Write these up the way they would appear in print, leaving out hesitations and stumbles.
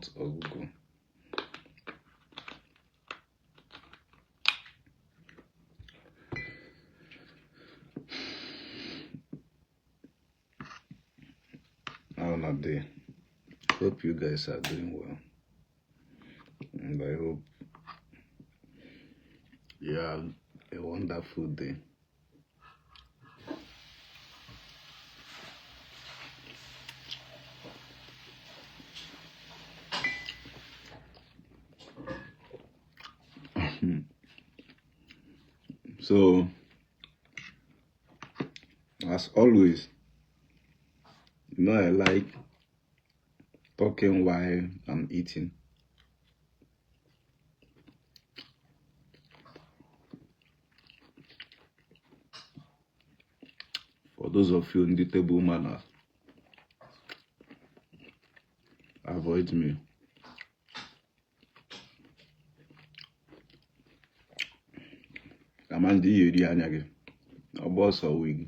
not Ogugu. How una dey? Hope you guys are doing well. And I hope you have a wonderful day. So, as always, you know I like talking while I'm eating. For those of you in the table manners, avoid me. Kama ndị ya eri anya gị, ọgba ọsọ wig.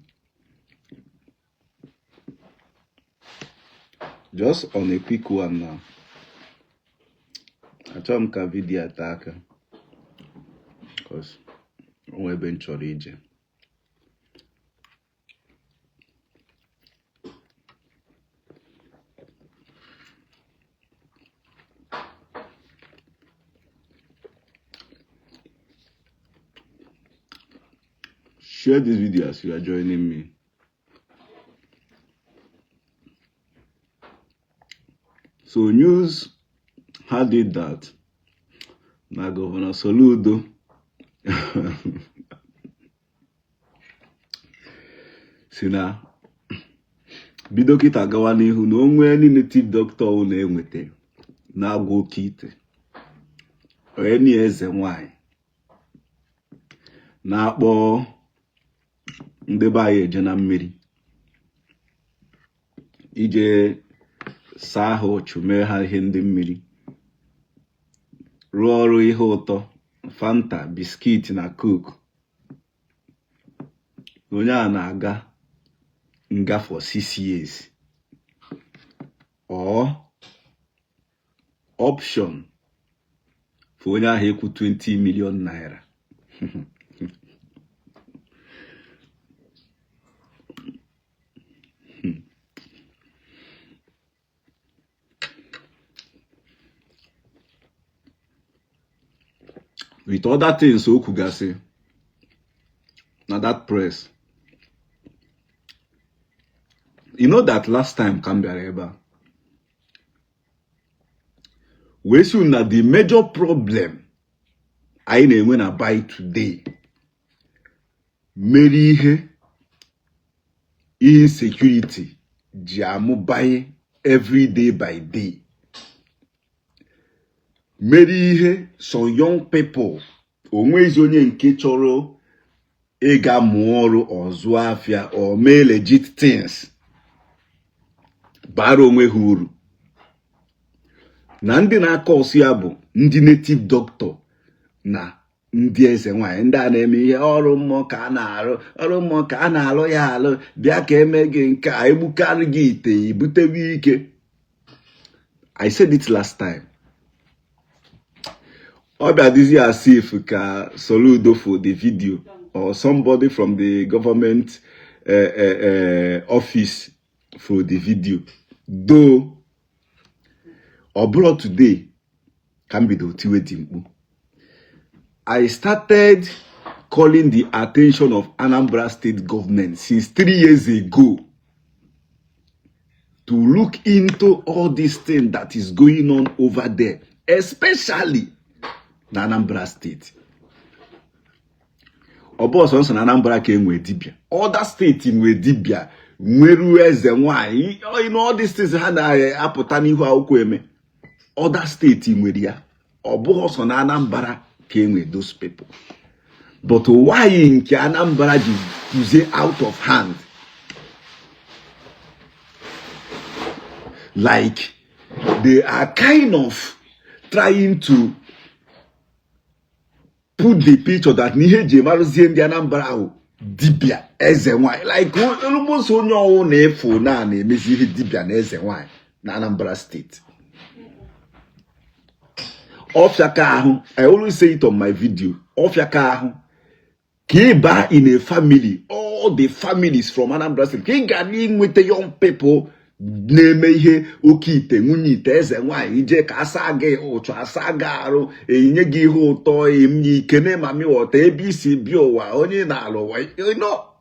Just on a quick one now. Achọrọ m ka vidiyo a taa aka cause o nwee ebe m chọrọ ije. Share this video as you are joining me. So news had it that na Governor Soludo si na bido kịta gawa n'ihu na o nwee any native doctor na-enweta na-agwọ oke ite, any eze nwanyị na-akpọ ndị be anyị eje na mmiri ije saa ha ụchụ, mee ha ihe ndị mmiri, rụọ ọrụ ihe ụtọ, Fanta, biscuit na Coke, onye a na-aga nga for 6 years or option for onye ahụ ịkwụ 20 million naira. With other things o kwugasị na that press. You know that last time ka m bịara ebe a wee sị na the major problem anyị na-enwe na by today mere ihe insecurity ji amụbanye every day by day, mere ihe some young people onwezi onye nke chọrọ ịga mụọ ọrụ or zụọ afịa or mee legit things bara onwe ha uru, na ndị na-acause ya bụ ndị native doctor na ndị eze nwaanyị, ndị a na-eme ihe ọrụ mmụọ ka a na-arụ, ọrụ mmụọ ka a na-alụ ya alụ, bịa ka eme gị nke a, egbukarị gị ite ibutewe ike. I said it last time. Ọ bịa dịzi as if ka Soludo for the video or somebody from the government office for the video, though ọ bụrụ today ka m bido tiwe dị mkpu. I started calling the attention of Anambra State government since 3 years ago to look into all this thing that is going on over there, especially na Anambra State. Ọ bụ ọsọ nsọ na Anambra ka enwe dibịa, other state nwe dibịa, nwere eze nwanyị, you know, all these things ha na-apụta n'ihu akwụkwọ eme, other state nwere ya. Ọ bụghị ọsọ na Anambra ka enwe those people, but why nke Anambra ji pụzie out of hand, like they are kind of trying to put the picture that n'ihe eji marụzie ndị Anambra ahụ dibịa, eze nwanyị, like almost onye ọwụ na-efu na na-emezi ihe dibịa na eze nwanyị na Anambra State. Ọ fịaka ahụ, I always say it on my video, ọ fịaka ahụ ka ị baa in a family, all the families from Anambra State, ka ị gara inweta young people na-eme ihe oke ite, nwunye ite, eze nwaanyị, ije ka asa gị ụchụ, asa gị arụ, enye gị ihe ụtọ, enye ikene mami water, ebe i si bịa ụwa, onye na-alụ ụwa, you know.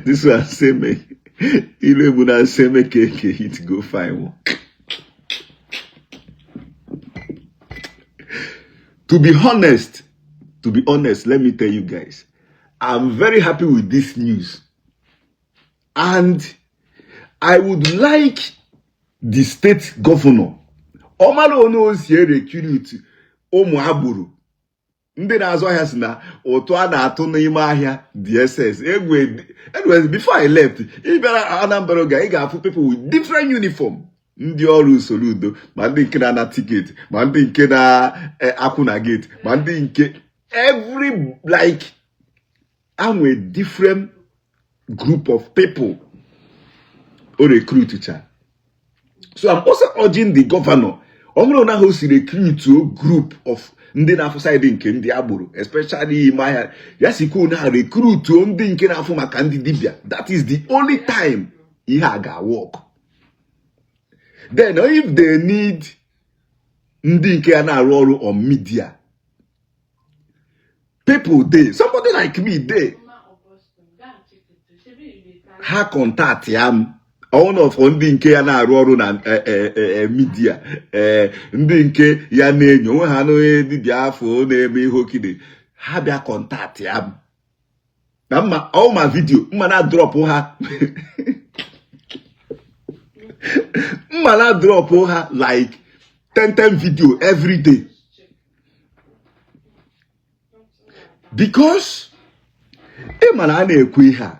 This one say me Iloegbunam say make Eke Hit go find work. To be honest, let me tell you guys, I'm very happy with this news. And I would like the state governor, ọ mara onye o si recruit ụmụ agboro ndị na-azụ ahịa si na ụtụ a na-atụ n'ime ahịa DSS egwu. Anyways, before I left, ị bịara Anambra oge ị ga-afụ people with different uniform, ndị ọrụ Soludo, ma ndị nke na-ana ticket, ma ndị nke na-akwụ na gate, ma ndị nke every like anwe different group of people o recruitcha. So I'm also urging the governor, ọ bụrụ na ha o si recruit group of ndị na-afụ side nke ndị agboro, especially ime ahịa, ya sikwa na recruit ndị nke na-afụ maka ndị dibịa. That is the only time ihe a ga-work. Then if they need ndị nke ya na-arụ ọrụ on media, people dey, somebody like me dey, ha contact ya m. One of ndị nke ya na-arụ ọrụ na media, ndị nke ya na-enyo onwe ha n'onye dibịa afọ na-eme ihe okide, ha bịa contact ya m na mma all my video mma na drop ha, mma na drop ha like 10 10 video every day, because ị ma na a na-ekwu ihe a,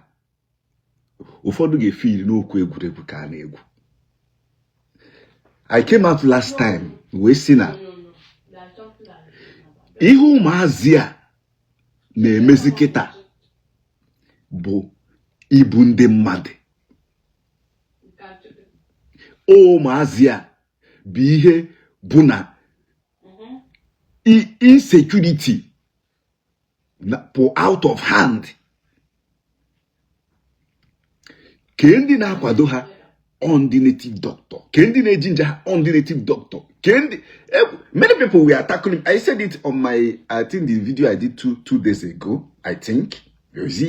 ụfọdụ ga-efeel n'okwu egwuregwu ka a na-egwu. I came out last time wee sị na ihe ụmụazị a na-emezi kịta bụ ibu ndị mmadụ. Ụmụazị a bụ ihe bụ na insecurity pụ out of hand. Ke ndị na-akwado ha? Ọ ndị native doctor. Ke ndị na-eji nje ha? Ọ ndị native doctor. Ke ndị many people were tackling. I said it on my, I think the video I did 2 days ago, I think was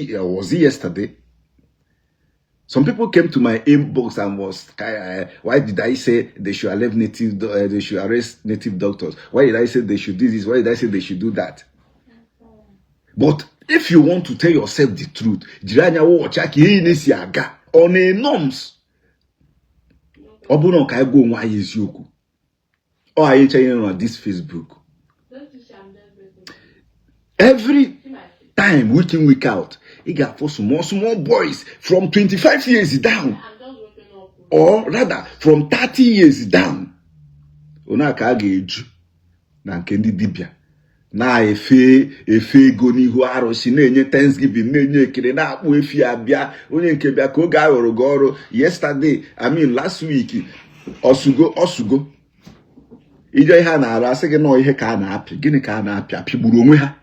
it yesterday. Some people came to my inbox and was, why did I say they should arrest native, they should arrest native doctors? Why did I say they should do this? Why did I say they should do that? But if you want to tell yourself the truth, jiri anya wọcha ka ihe na-esi aga on a norms. Ọ bụrụ na ka anyị gwa onwe anyị eziokwu, ọ anyị chenye na this Facebook. Every time, week in, week out, ị ga-afụ small small boys from 25 years down, or rather from 30 years down, one ka a ga-eju na nke ndị dibịa na-efe efe ego n'ihu arụsị, na-enye thanksgiving, na-enye ekele, na-akpụ efi abịa. Onye nke bịa ka oge aghọrọ gị ọrụ yesterday, I mean last week, ọsụgo ọsụgo ije ihe a na-arụ, asị gị nọọ ihe ka a na-apị. Gịnị ka a na-apị? Apịgburu onwe ha.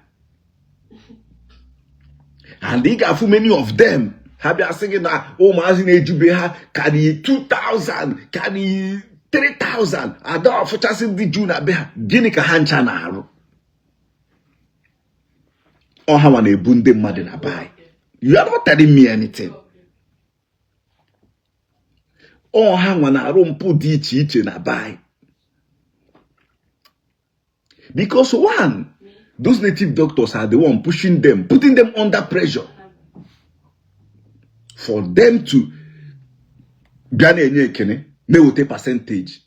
And ị ga-afụ many of them, ha bịa sị gị na ụmụazị na-ejube ha karị 2000, karị 3000, ada ọfụchasị ndị juu na be ha. Gịnị ka ha ncha na-arụ? Ọ ha nwa na-ebu ndị mmadụ na be anyị. You are not telling me anything. Ọ ha nwa na-arụ mpụ dị iche iche na be anyị, because one, those native doctors are the one pushing them, putting them under pressure for them to bịa na-enye ekene, na-eweta percentage.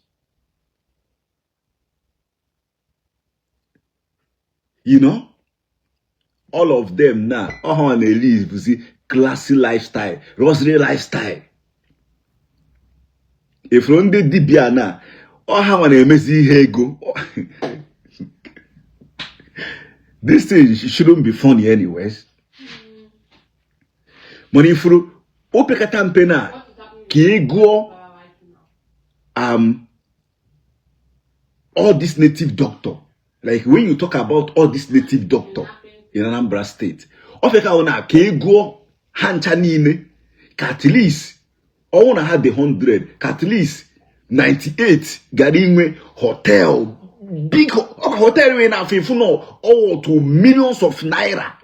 All of them now, ọ ha na-elive classy lifestyle, luxury lifestyle. Ifuru ndị dibịa na ọ ha nwa na-emezi ihe ego. This thing shouldn't be funny anyways, mana ifuru opekata mpe na ka ị gụọ All this native doctor, like when you talk about all this native doctor in Anambra State, ọ fịaka ahụ na ka ị gụọ ha ncha niile, ka at least ọ wụ na ha dị 100, ka at least 98 gara inwe hotel, big hotel nwere na afọ ifu na ọ worth millions of naira.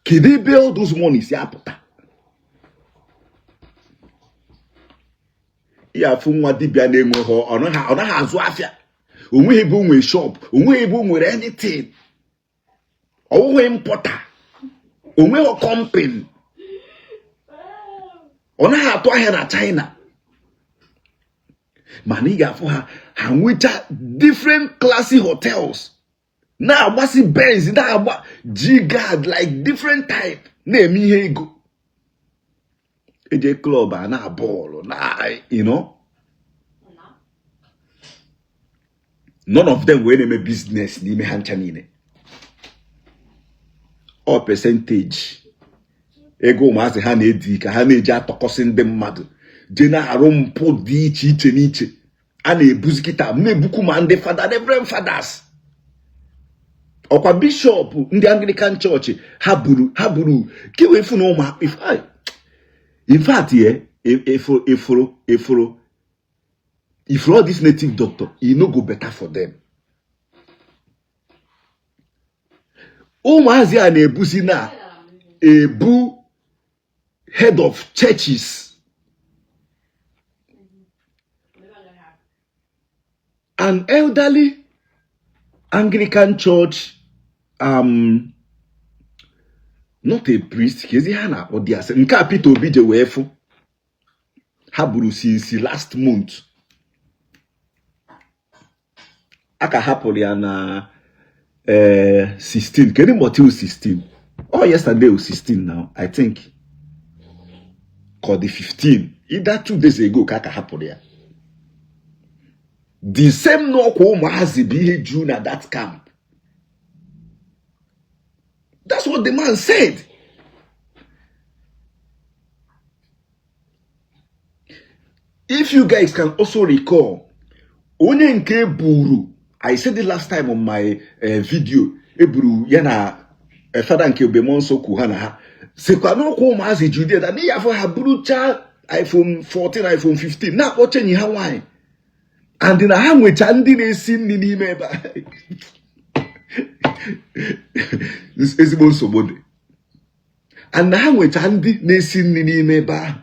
Kedu ebe all those money si apụta? Ya afụ nwa dibịa na-enweghị, ọ naghị azụ afịa, onweghị ebe o nwere shop, onweghị ebe o nwere anything, ọ wụghị importer, onweghị company, ọ naghị atụ ahịa na China, mana ị ga-afụ ha, ha nwecha different classy hotels, na-agbasi Benz, na-agba G-Guard, like different type, na-eme ihe ego, eje club a na bọọlụ na none of them wee na-eme business n'ime ha ncha niile. Ọ percentage ego ụmụazị ha na-edi ka ha na-eji atọkọsị ndị mmadụ jee na-arụ mpụ dị iche iche n'iche a na-ebuzi kịta, na-ebukwu ma ndị fada, reverend fathers, ọkwa bishọp ndị Anglican chọọchị ha buru ha buru ka wee fụ na ụmụ. In fact, efuru efuru if all this native doctor, e no go better for them. Ụmụazị a na-ebuzi na ebu head of churches, an elderly Anglican church, not a priest, ka ezi ha na-akpọ di asị nke a Peter Obi je wee fụ ha buru since last month, a ka hapụrụ ya na 16, kedu mbọchị 16? Oh, yesterday was 16 now, I think, ka ọ dị 15, either 2 days ago ka a ka hapụrụ ya. The same n'ọkwa ụmụazị bụ ihe juru na that camp. That's what the man said. If you guys can also recall, onye nke buru, I said it last time on my video, eburu ya na fada nke Ebube Nsọ kwu ha na ha sikwa n'ọkwa ụmụazị jude na n'ihi afọ ha burucha iPhone 14, iPhone 15 na-akpọcha enyi ha nwaanyị, and na ha nwecha ndị na-esi nri n'ime ebe a. Ezigbo nsogbu dị. And na ha nwecha ndị na-esi nri n'ime ebe ahụ,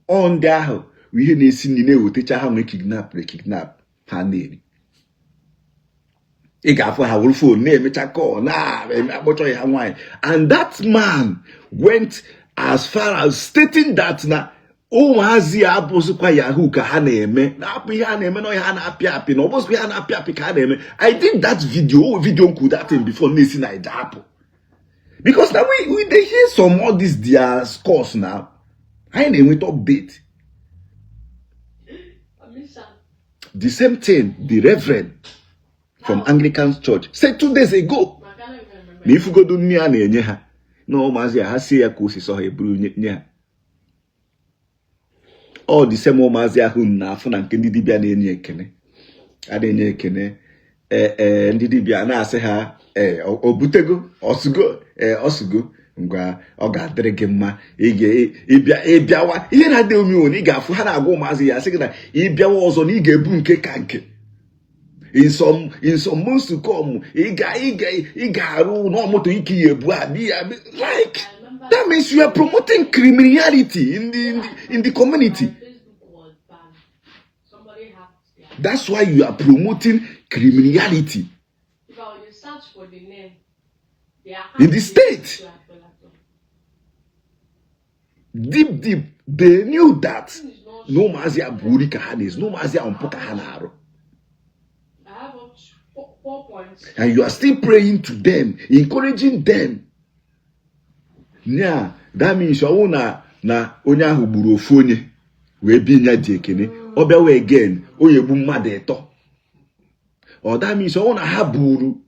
ọ ndị ahụ ihe na-esi nri na-ewetacha ha nwee kidnap kidnap ha na-eri. Ị ga-afụ ha wuru phone na-emecha call na-akpọchọ ya nwaanyị. And that man went as far as stating that na ụmụazị ya abụzikwa yahoo ka ha na-eme, na-apụ ihe ha na-eme na ihe ha na-apị apị, na ọ bụzikwa ihe ha na-apị apị ka ha na-eme. I did that video, o video nkwu that thing before na-esi Naija apụ, because na we dey hear some all these their scores now, anyị na-enweta update. The same thing the reverend from Anglican Church said 2 days ago, na ifugodu nri a na-enye ha na ụmụazị a, ha sie ya ka o si sọ ha eburu nye ha. All the same ụmụazị ahụ na-afụ na nke ndị dibịa na-enye ekene, a na-enye ekene, ee, ndị dibịa na-asị ha, ee, o butego ọsụgo, ee, ọsụgo, ngwa, ọ ga-adịrị gị mma, ịbịa ịbịawa ihe na-adị omi na ị ga-afụ ha na-agwa ụmụazị ya, sị gị na ịbịawa ọzọ na ị ga-ebu nke ka nke in some months to come, ị ga ị ga ị ga-arụ n'ọmoto ike ya ebu abi ya. Like, that means you are promoting criminality in the community. That's why you are promoting criminality in the state. Deep deep, they knew that na ụmụazị a bụ ori ka ha na-ezu, na ụmụazị a mpụ ka ha na-arụ, and you are still praying to them, encouraging them. Yeah, that means ọ wụ na onye ahụ gburu ofu onye wee bi ya dị ekene, ọ bịawa again, onye gbu mmadụ ịtọ. Ọ that means ọ wụ na ha buru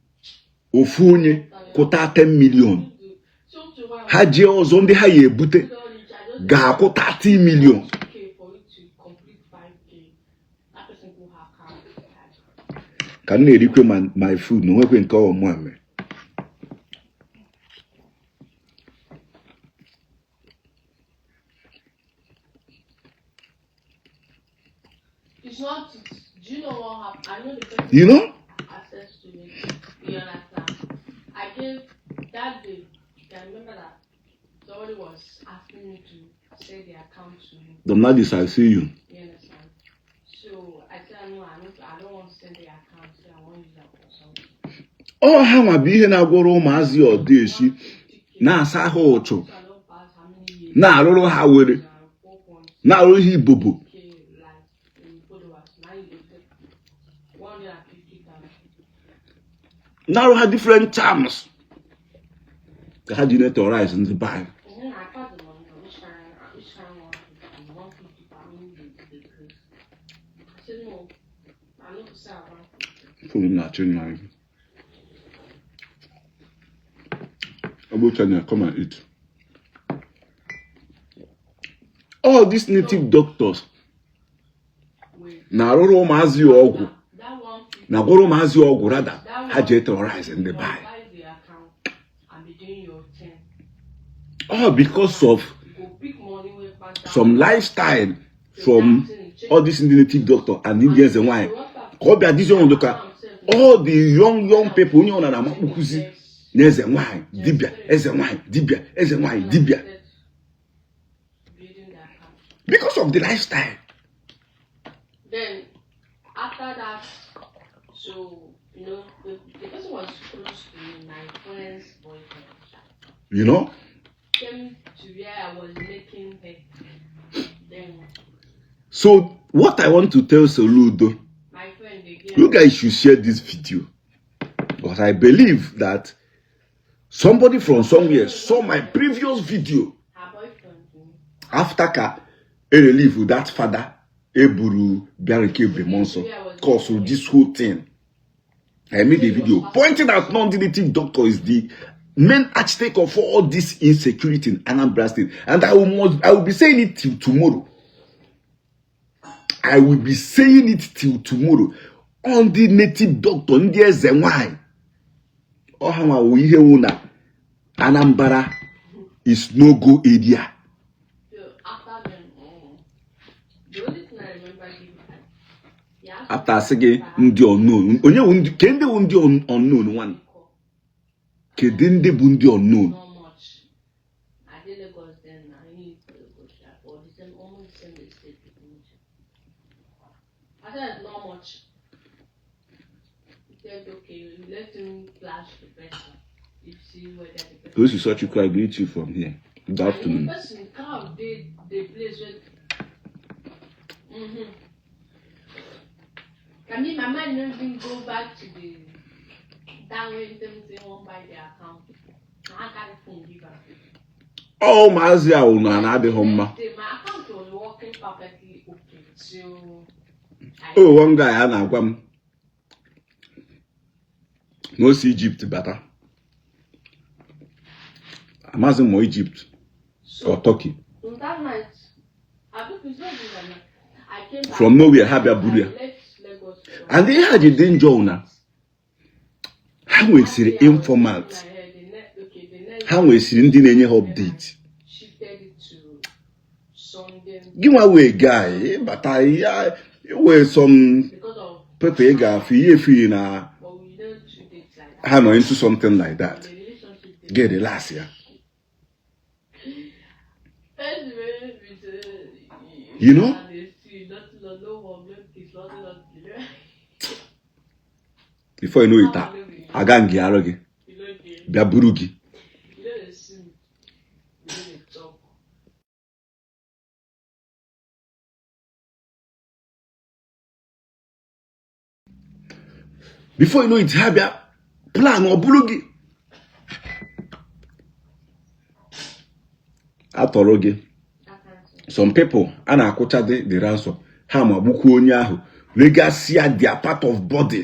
ofu onye kwụta 10 million, ha jee ọzọ, ndị ha ya ebute. Ga-akwụ 30 million. Ka m na-erikwe my food na onwekwe nke ọmụ a mere. It's not. Do you know what happened? I know the person You know? Access to me. You understand? I gave that day. I remember that somebody was asking me to send the account to me. Domnadis, I see you. You understand? So I said no, I don't want to send the account. So I want to use that for something. Ọ ha nwa bụ ihe na-agwọrọ ụmụazị ọdịesi na-asa ha ụchụ, So I don't pass how many years? Na-arụrụ ha were na-arụ ha ibobo. K like in followers. Now you dey take 150,000. Na-arụ ha different charms ka ha ji na-terrorize ndị be anyị. And then I pass the money. Which kind 150? 150 for how many days they create? I said no. I no go say I 150. Phone m na-achọ ịnyụ anyị. Ogbo channel, come and eat. All these native doctors Wait. Na-arụrụ ụmụazị ọgwụ, That 150. na-agwọrọ ụmụazị ọgwụ rada ha ji terrorize ndị be anyị. Buy the account and be doing your thing. All because of You go pick money wey pass that some lifestyle from all these ndị native doctor and ndị eze nwanyị ka ọ bịa dịzi ọnọdụ ka all the young young people, onye ọ na na-amakpukwuzi na eze nwanyị dibịa, eze nwanyị dibịa, eze nwanyị dibịa, Building the account. Because of the lifestyle. Then after that, so the person was close to me, my friend's boyfriend. Came to where I was making hair. Then So what I want to tell Soludo, my friend again. You guys should share this video because I believe that somebody from somewhere saw my previous video Her boyfriend. After ka e relieve that father eburu bịara nke Ebube cause this whole thing. I made a video pointing out non-native doctor is the main architect of all this insecurity in Anambra State, and I will be saying it till tomorrow. I will be saying it till tomorrow. On the native doctor, ndị eze nwanyị, ọha nwa wụ ihe wụ na Anambra is no go area. So after then, the only thing I remember giving, he asked After asị gị ndị unknown, onye wụ ndị ke ndị wụ ndị unknown nwanne, kedu ndị bụ ndị unknown? Not much. I did Lagos then. I need to Lagos, yeah, or the same, almost the same state people. I said it's not much. He said, okay, you let him flash the person. You see whether the person. Those who search you, I greet you from here. Good And afternoon. the person car did the place where. I mean, my mind don't even go back to the that way them say one buy the account. I carry phone give am. Ọ ụmụazị a wụ na na-adịghị mma. Next day, my account was working perfectly okay till I O one guy a na-agwa m na o si Egypt bata, amaghịzi m ma Egypt So or Turkey. On that night, I think it's not even that. I came back. From nowhere ha bịa buru ya. I left Lagos. And ihe ha ji dị njọ na ha nwesịrị informant, ha nwesịrị ndị na-enye ha update. Shifted it to Sunday Gị nwa wee guy ịbata ya wee some because of people ị ga-afụ ihe efiri na but we don't two dates like that. Ha nọ into something like that. The relationship Get relax ya. First way with You know? They see nothing, no, no one, no kiss, nothing, nothing. Before you know it, aga ngị arụ gị You know, they, bịa buru gị. You know, they see me. You know, they talk. Before you know it, ha bịa plan ọ bụrụ gị atọrọ gị. That kind of thing. Some people a na-akwụchadị the ransom, ha ma gbukwa onye ahụ, regasịa their part of body,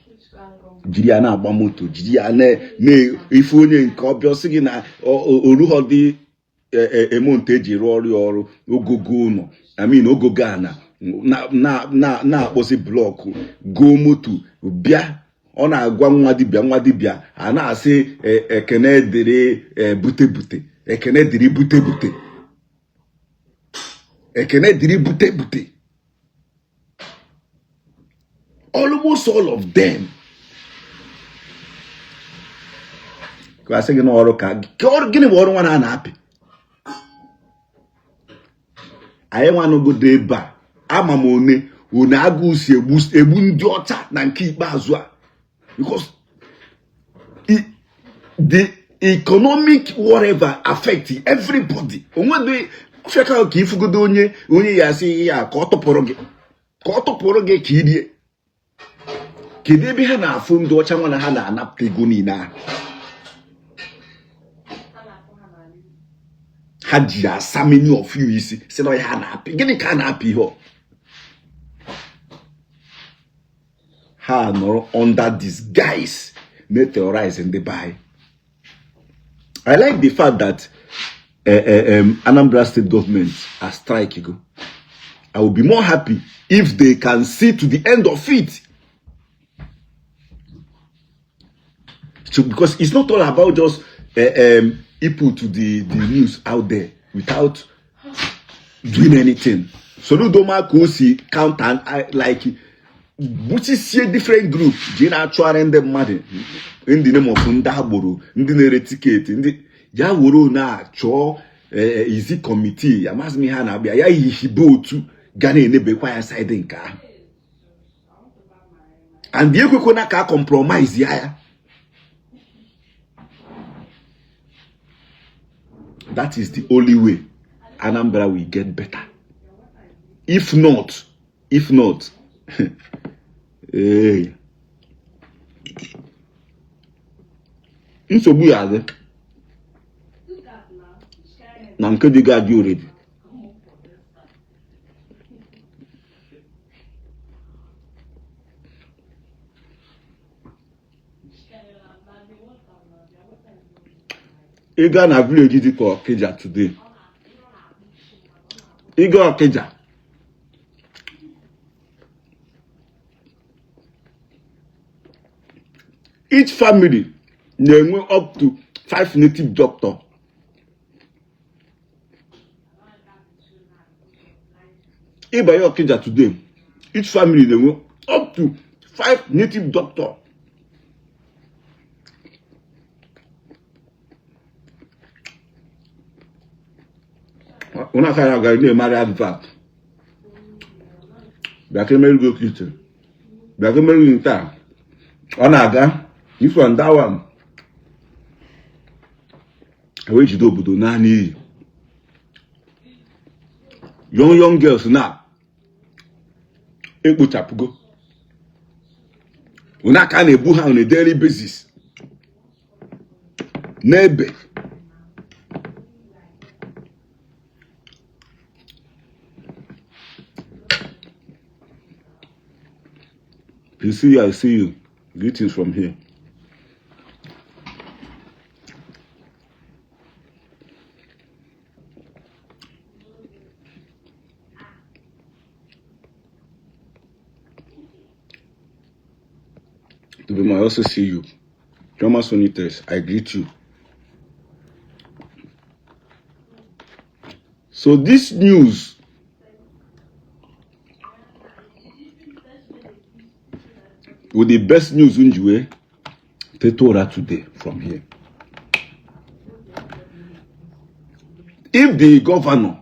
Which kind of jiri ya na-agba moto, jiri ya na ife onye nke ọbịa sị gị na orughọ dị amount eji rụọ ọrụ ya ọrụ ogogo ụlọ, I mean ogogo ana na-akpọzi block, goo moto bịa. Ọ na-agwa nwa dibịa, nwa dibịa a na-asị ekene dịrị bute bute, ekene dịrị bute bute, ekene dịrị bute bute. Almost all of them ka asị gị n'ọrụ ka gịnị bụ ọrụ nwa na na-apị anyị nwa nọgodo ebe a. Ama m one one agụụ si egbu ndị ọcha na nke ikpeazụ a, because the economic whatever affect everybody. Onwedị ofeka ka ifugodo onye onye ya asị ya ka ọ tụpụrụ gị, ka ọ tụpụrụ gị ka i rie. Kedu ebe ha na-afụ ndị ọcha nwa na ha na-anapụta ego niile ahụ ha ji asa many of you isi si na ha na-apị? Gịnị ka a na-apị ihe ha nọrọ under disguise na-terrorize ndị be anyị? I like the fact that Anambra State government are strike go. I will be more happy if they can see to the end of it. So, because it's not all about just people to the news out there without doing anything. Soludo ma ka o si counter like gbuchisie different group ji na-achụgharị ndị mmadụ in the name of ndị agboro, ndị na-ere ticket, ndị ya were na-achọ izi committee. Amaghịzi m ihe a na-abịa ya hihibe otu ga na-enebekwa ya side nke ahụ, and ekwekwana ka a compromise ya ya. That is the only way Anambra will get better. If not, if not, ee, nsogbu ya adị na nke dị ga-adị already. Ị gaa na village dị ka Ọkịja today, ị gaa Ọkịja, each family na-enwe up to 5 native doctor. Ị banye Ọkịja today, each family na-enwe up to 5 native doctor. Ụnụ akara aga na-emari advert, bịa ka emeri gị oke ite, bịa ka emeri gị nke a, ọ na-aga this one, that one, wee jide obodo naanị iyi. Young young girls na ekpochapụgo ụna ka a na-ebu ha on a daily basis n'ebe You see, I see you. Greetings from here. To be I also see you. Drama Sonites, I greet you. So this news with the best news m ji wee teta ụra today from here. If the governor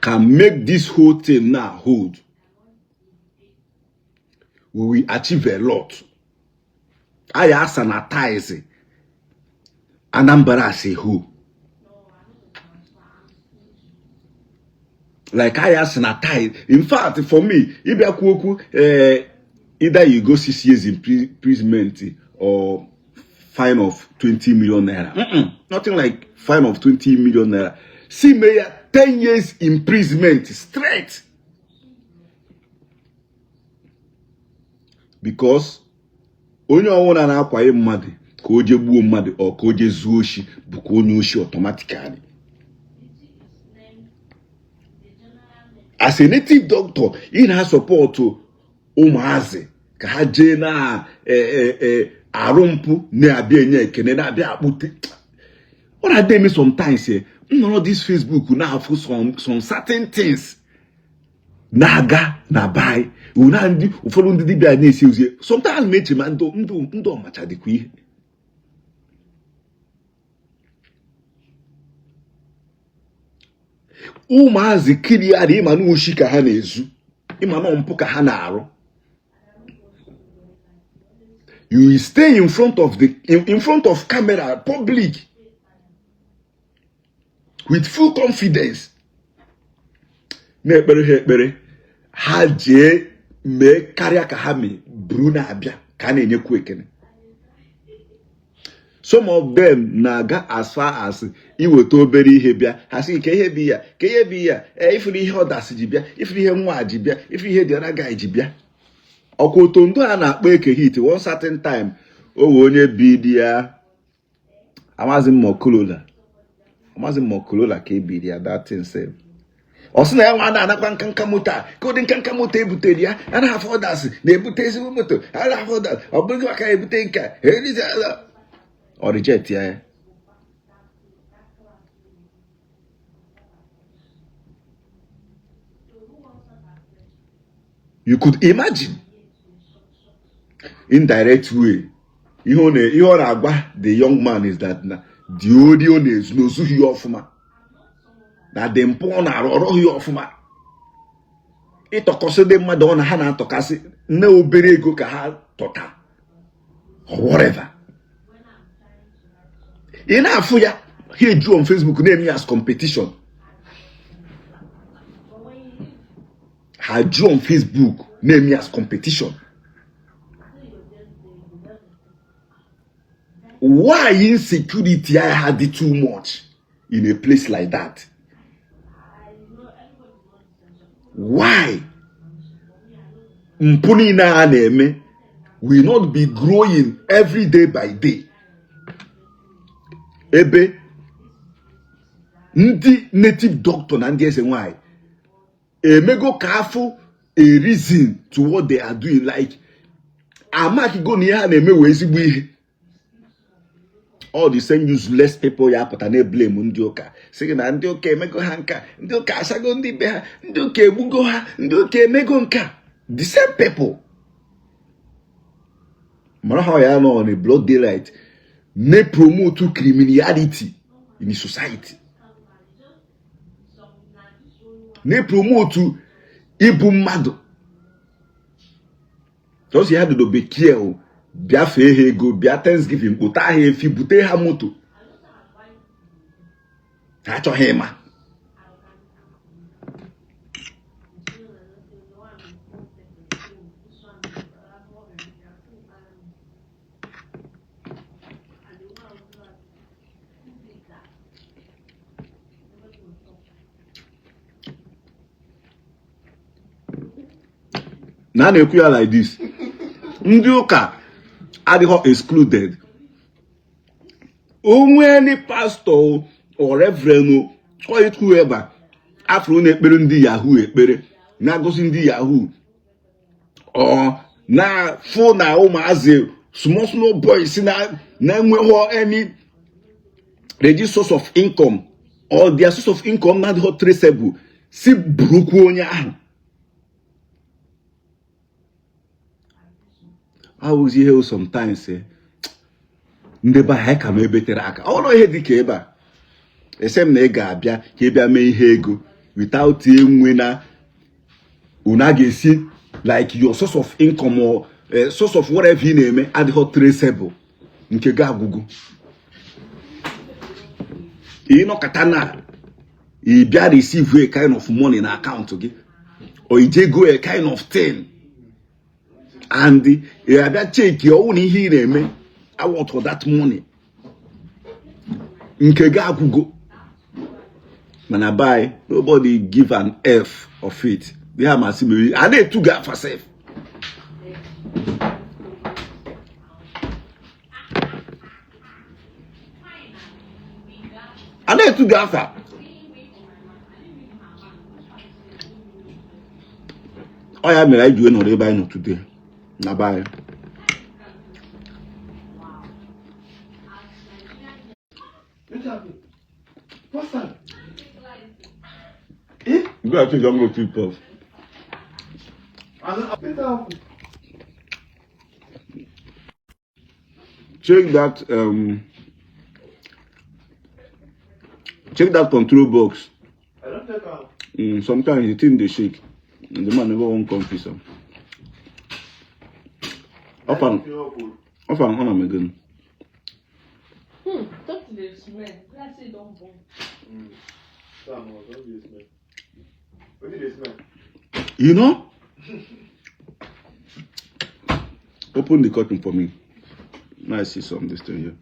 can make this whole thing now hold, we will achieve a lot. Anyị asanitize Anambra as a whole. Like anyị asanitize. In fact, for me, ịbịa kwu okwu either you go 6 years imprisonment or fine of 20 million naira. Nothing like fine of 20 million naira. Si mee ya 10 years imprisonment straight. Because onye ọwụna na-akwaye mmadụ ka o jee gbuo mmadụ or ka o jee zuo oshi bụkwa onye oshi automatically. As a native doctor, ị na-asupport ụmụazị ka ha jee na arụ mpụ na-abịa enye ekene na-abịa akpụte. Ọ na-adị eme sometimes m nọrọ this Facebook na-afụ some certain things na-aga na be na ndị ụfọdụ ndị dibịa na-esi ozi. Sometimes m eche ma ndị ndị ọmacha dịkwa ihe. Ụmụazị kiriara ịma na oshi ka ha na-ezu, ịma na mpụ ka ha na-arụ. You stay in front of the in front of camera public with full confidence na-ekpere ha ekpere, ha jee mee karịa ka ha mee buru na-abịa ka a na-enyekwu ekene. Some of them na-aga as far as iweta obere ihe bịa, ha sị ka ihe bi ya, ka ihe bi ya, ifuru ihe ọdasị ji bịa, ifuru ihe nwa ji bịa, ifuru ihe the other guy ji bịa. Ọkwa otondo a na-akpọ Eke Hit one certain time, o wee onye bi di ya, amazi m ma Corolla ka ebiri ya that thing sef. Ọ sị na ya nwa na-anakwa nkanka moto a, ka ụdị nkanka moto ebutere ya, anaghị afọ ọdas na-ebute ezigbo moto, anaghị afọ ọdas, ọ bụghị maka ebute nka ọ reject ya. You could imagine indirect way ihe ọ na-agwa the young man is that na the ori ọ na-ezu na ozughị ya ọfụma, na the mpụ ọ na-arụ ọrọghị ya ọfụma. Ịtọkọsị ndị mmadụ ọ na ha na-atọkasị nne obere ego ka ha tọta or whatever. Ị na-afụ ya, ha eju on Facebook na-eme ya as competition. Ha ju on Facebook na-eme ya as competition. Why insecurity ha dị too much in a place like that? Why mpụ niile a na-eme will not be growing every day by day? Ebe ndị native doctor na ndị eze nwanyị emego ka afụ a reason to what they are doing, like amakigo na ihe ha na-eme wee ezigbo ihe. All the same useless people ya apụta na-eblame ndị ụka, sị gị na ndị ụka emego ha nka, ndị ụka asago ndị be ha, ndị ụka egbugo ha, ndị ụka emego nka. The same people mara ha ya nọ on a broad daylight na-promote criminality in the society, na-promote ibu mmadụ. Ọsọ ya dodo bekee o bịa fee ha ego, bịa Thanksgiving kpụta ha efi, bute ha moto, ha achọghị ịma. Na a na-ekwu ya like this, ndị ụka adịghị excluded. Onwe any pastor or reverend or whoever afro na-ekpere ndị yahoo ekpere, na-agosi ndị yahoo or na-fụ na ụmụazị small small boys na-enweghị any ready source of income or their source of income na-adịghị traceable, si burukwu onye ahụ. Awụzi ihe sometimes ndị be anyị ka m ebetere aka ọrụ ihe dị ka ebe a ese m na ị ga-abịa ka ị bịa mee ihe ego without enwe na unu a ga-esi like your source of income or source of whatever ị na-eme adịghị traceable, nke gị agwụgo. Ịnọkọta na ị bịa receive a kind of money na akaụntụ gị, or ije go a kind of thing and ị abịa check ọwụ na ihe ị na-eme awọtụ that money, nke gị agwụgo. Mana by nobody give an F of it. Ihe amasị mere a na-etu gị afa sef. A na-etu gị afa. Ọ ya mere anyị ji wee nọrọ ebe anyị nọ today na be anyị. What's that? Eh? You go actually don't go too puff. Check that check that control box. I don't take out. Sometimes the thing dey shake and the man never wan come fix am. Off and off and on am again. Talk to the smell. Let's say don't burn. What did they smell? You know? Open the curtain for me. Now I see some this thing here.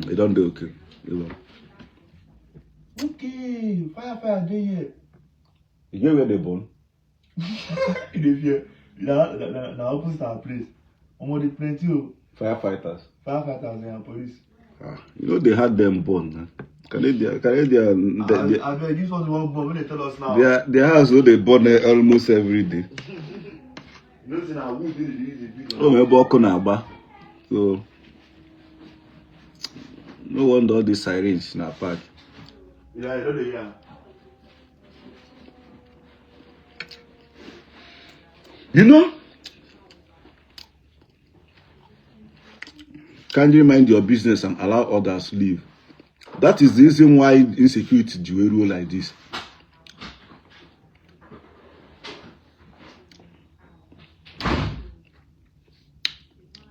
It don't do okay. You know. Okay, fire fire dey here. You get where they born? You dey fear. Na opposite our place. Omo dey plenty o. Firefighters. Firefighters and police. Ah, you know they had them born. Huh? Canadian, Abeg, this one wan born, make they tell us now. Their house wey dey burn almost every day. You know say na wood dey dey use dey build. O nwere ebe ọkụ na-agba. So no wonder all these sirens na park. Yeah, you don dey hear am. You know, kindly mind your business and allow others live. That is the reason why insecurity ji wee ruo like this.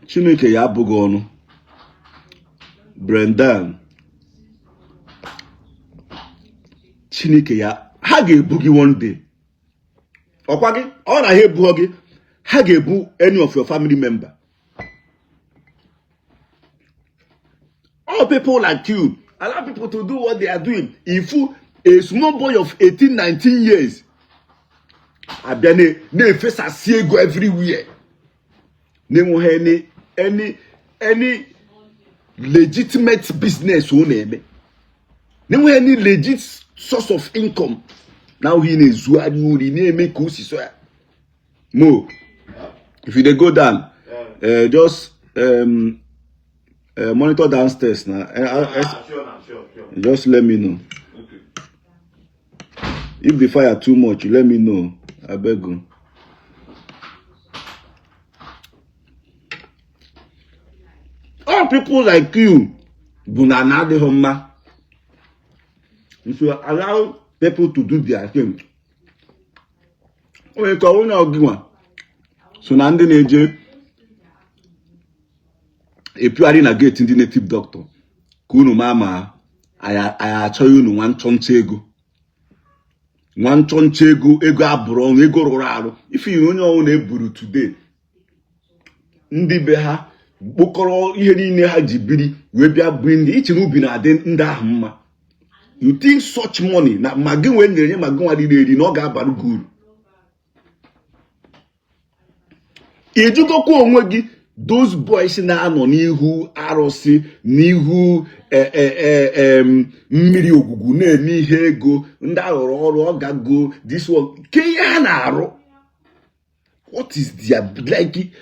Chineke ya abụghị ọnụ. Brendan, Chineke ya ha ga-ebu gị one day. Ọkwa gị ọ na ha ebughọ gị, ha ga-ebu any of your family member. All people like you allow people to do what they are doing. If a small boy of 18, 19 years abịa na-efesasị ego everywhere, na-enweghị any legitimate business ọ na-eme, na-enweghị any legit source of income, na ohi na-ezugharị ori na-eme ka o si so ya. Mo, if you dey go down, just monitor downstairs na. Sure, na, sure, sure. Just let me know. Okay. If the fire too much, let me know. Abeg you. All people like you bụ na ana adịghị mma. You should allow people to do their thing. Onye ka onye ọgịnwa so na ndị na-eje epiarị na gate ndị native doctor ka unu maa ma anyị achọghị unu nwa nchọnchọ ego. Nwa nchọnchọ ego, ego abụrụ ọnụ, ego rụrụ arụ. Ife onye ọnwụ na-eburu today, ndị be ha kpokọrọ ihe niile ha ji biri wee bịa bụ ndị iche na ubi na-adị ndị ahụ mma. You think such money na ma gị nwee nyere nye ma gị nwa riri eri na ọ ga-abara gị uru. Ị jụgokwa onwe gị, those boys na-anọ n'ihu arụsị, n'ihu mmiri ogwugwu na-eme ihe ego, ndị arụrụ ọrụ ọ gago this one, ke ihe ha na-arụ? What is their like?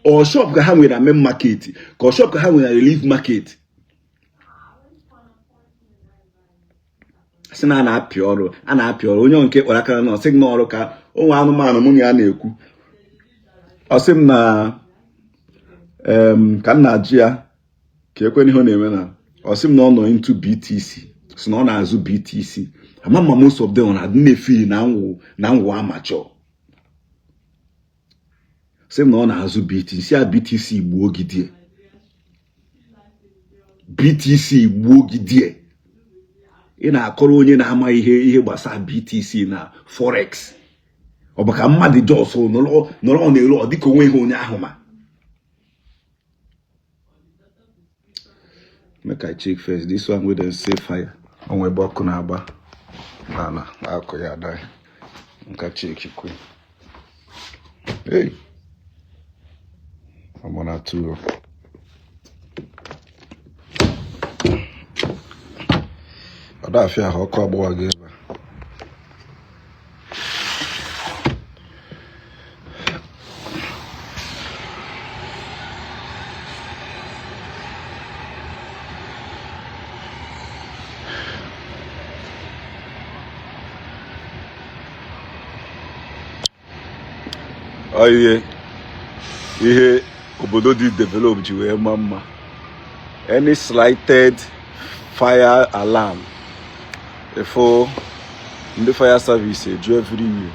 Or shop ka ha nwere na main market, ka ọ shop ka ha nwere na relief market? Sị na a na-apị ọrụ, a na-apị ọrụ. Onye nke kpọrọ aka na ọ sị gị n'ọrụ ka ụmụ anụmanụ mụ na ya na-ekwu, ọ sị m na ka m na-ajụ ya ka ekwe ihe ọ na-eme, na ọ sị m na ọ nọ into BTC, sị na ọ na-azụ BTC. Ama ma most of them na-adị na-efili na nwụ na nwụ amachọ. Sị m na ọ na-azụ BTC ya. BTC gbuo gị die, BTC gbuo gị die. Ị na-akọrọ onye na-ama ihe gbasara BTC na forex. Ọ bụ ka mmadụ just nọrọ nọrọ n'elu, ọ dịka onwe ihe onye ahụ ma. Make I check first this one wey dem say fire. Onwe ebe ọkụ na-agba n'ala akụ ya ada nka check kwe. Hey, I'm on a two. Ọ da afịa ahụ, ọkụ agbawa gị ebe a. Ọ ihe obodo dị develop ji wee maa mma. Any slighted fire alarm, ị fụ ndị fire service eju everywhere.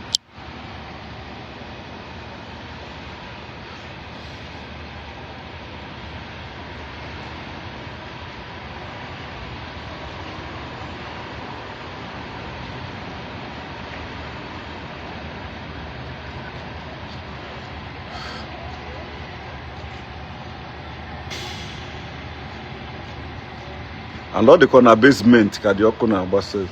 And ọ dịkwa na basement ka dị ọkụ na-agba sef.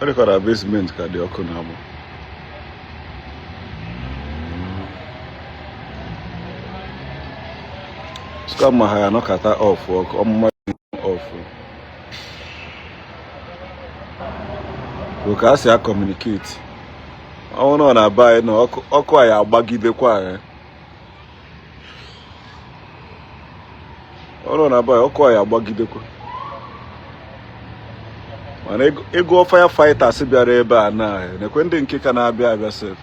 Ọ dịkwa na basement ka dị ọkụ na-agba. Sịkwa ma ha ya anọkata off ọkụ ọmụma off bụ ka a si a-communicate. Ọ nọ na be anyị na ọkụ anyị agbagidekwa ya. Ọ nọ na be anyị, ọkụ anyị agbagidekwa. Mana ego firefighters bịara ebe a na nekwe ndị nke ka na-abịa abịa sef.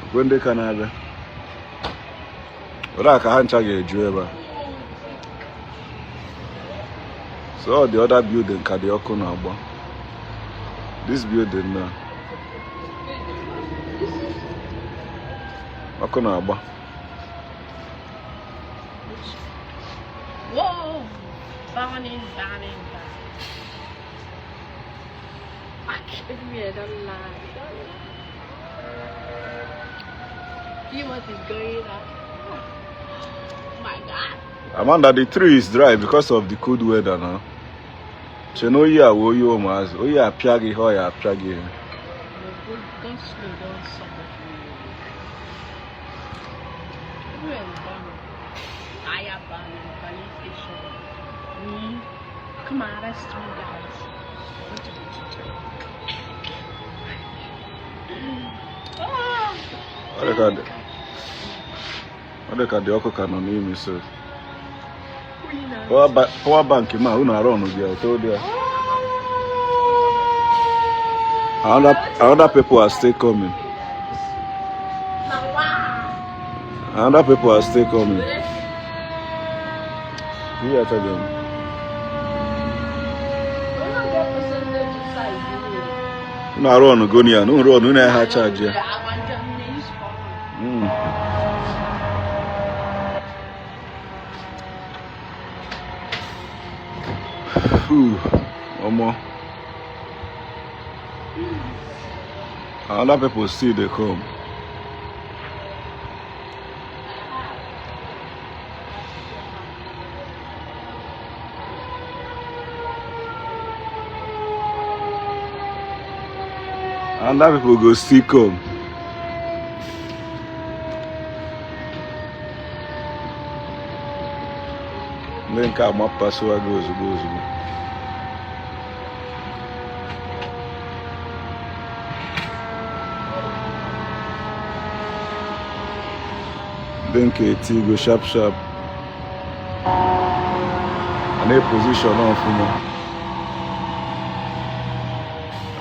Nekwe ndị ka na-abịa. Olee ka ha ncha ga-eju ebe a? So all the other building ka dị ọkụ na-agba. This building na ọkụ na-agba. Whoa! Burning, burning, burning. Everywhere, don't lie. Don't lie. See what is going on. Oh my God. Amanda, the tree is dry because of the cold weather now. Che na oyi a wụ oyi ụmụazị, oyi apịa gị ihe ọ ya apịa gị ihe. Go, go slow, don't suffer. Everywhere is burning. Fire burning, police station. Me, come on, arrest me, guys. Want to be teacher. Ah! Ọ dị ka dị ọkụ ka nọ n'ime sef. Power bank ma unu arụ ọnụ gị I told you. Another people are still coming. Another people are still coming. Ihe achaghị m. Unu arụ ọnụ goni ya, unu rụọ ọnụ unu ha charge ya. Omo. Other people still dey come. Other people go still come. Ndị nke a mapasịwago ozugbo ozugbo. Ndị nke etigo sharp sharp. A na-eposition ọfụma.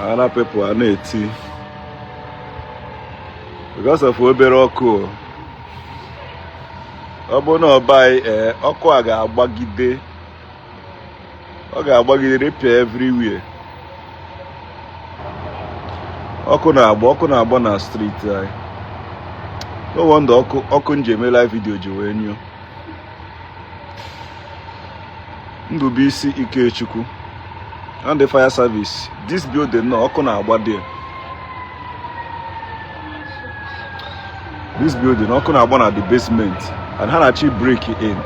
Other people a na-eti because of obere ọkụ. Ọ bụrụ na ọ be anyị ee, ọkụ a ga-agbagide, ọ ga-agbagide repịa everywhere. Ọkụ na-agba, ọkụ na-agba na street anyị. No wonder ọkụ ọkụ m ji eme live video ji wee nyụọ. Ndubuisi Ikechukwu and the fire service, this building na ọkụ na-agba there. This building, ọkụ na-agba na the basement and ha na-achọ break in.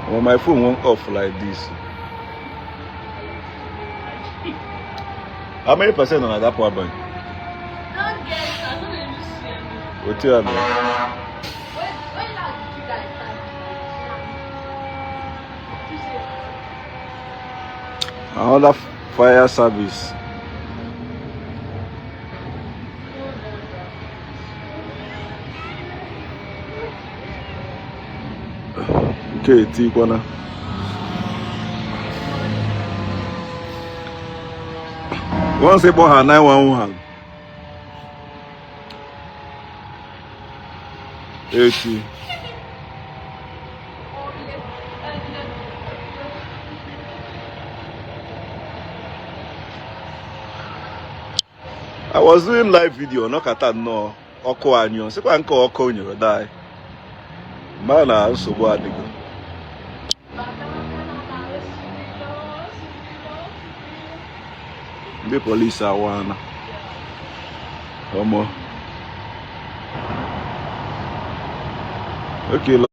Well, my phone won't off like this. How many percent on that power bank? Don't get it. I don't really see any. Wetin ya mere? When last did you guys start? Tuesday. Another fire service. Nke etikwana. Once ị kpọ ha 911 echi. I was doing live video nọkata nnọọ ọkụ anyụọ sịkwa nke ọkụ nyụrụ die ma na nsogbu adịgo. Ndị polisi awana ọmọ. Okay.